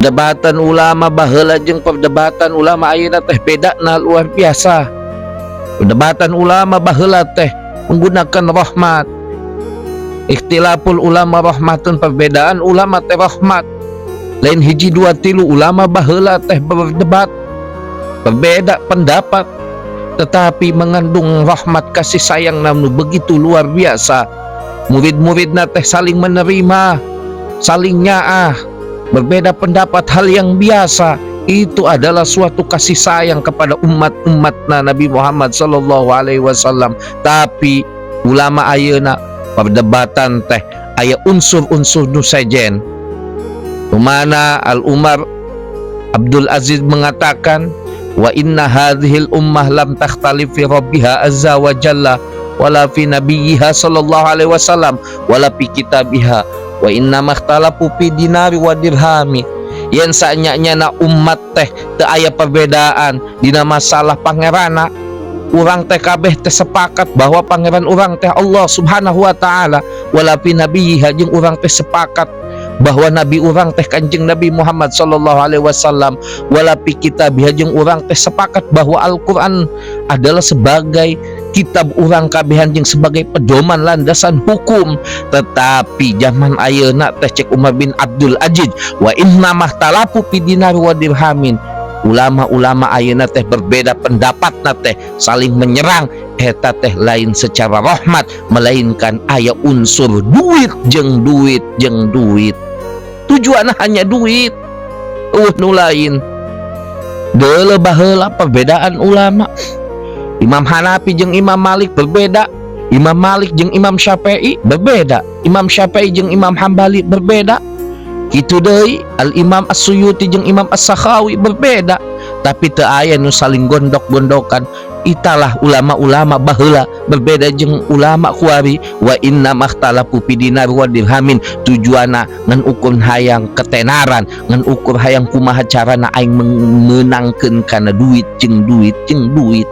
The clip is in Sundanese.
Perdebatan ulama baheula jeung perdebatan ulama ayeuna teh bedana luar biasa. Perdebatan ulama baheula teh menggunakan rahmat. Ikhtilaful ulama rahmatun, perbedaan ulama teh rahmat. Lain hiji dua tilu ulama baheula teh berdebat, berbeda pendapat, tetapi mengandung rahmat kasih sayang namun begitu luar biasa. Murid-muridna teh saling menerima, saling nyaah, berbeda pendapat hal yang biasa. Itu adalah suatu kasih sayang kepada umat-umat Nabi Muhammad Sallallahu Alaihi Wasallam. Tapi ulama ayeuna perdebatan teh aya unsur-unsur nu sejen. Mana Al Umar Abdul Aziz mengatakan, "Wa inna hadhil ummah lam takhtalif fi rabbiha azza wa jalla wala fi nabiyyiha sallallahu alaihi wasallam wala fi kitabiha wa inna makhtalafu fi dinari wa dirhami." Yen saanya na umat teh teu aya perbedaan dina masalah pangerana urang teh, kabeh teh sepakat bahwa pangeran urang teh Allah Subhanahu wa taala, wala fi nabiyyiha, jeung urang teh sepakat bahwa nabi urang teh Kanjeng Nabi Muhammad sallallahu alaihi wasallam, wala fi kitabiha, jeung urang teh sepakat bahwa Al-Qur'an adalah sebagai kitab urang kabehan jeung sebagai pedoman landasan hukum. Tetapi zaman ayeuna teh, cek Umar bin Abdul Aziz, wa inna mahtalafu fi dinar wa dirhamin, ulama-ulama ayeuna teh berbeda pendapat na teh saling menyerang, eta teh lain secara rahmat, melainkan aya unsur duit jeung duit jeung duit. Tujuan hanya duit, nu lain. Deuleu baheula perbedaan ulama, Imam Hanafi jeung Imam Malik berbeda, Imam Malik jeung Imam Syafi'i berbeda, Imam Syafi'i jeung Imam Hambali berbeda, kitu deui Al Imam As-Suyuti jeung Imam As-Sakhawi berbeda, tapi teu aya nu saling gondok-gondokan. Italah ulama-ulama baheula berbeda jeung ulama kuari. Wa inna makhtalafu fi dinar wa dirhamin, tujuanna ngan ukur hayang ketenaran, ngan ukur hayang kumaha carana aing meunangkeun kana duit jeung duit jeung duit.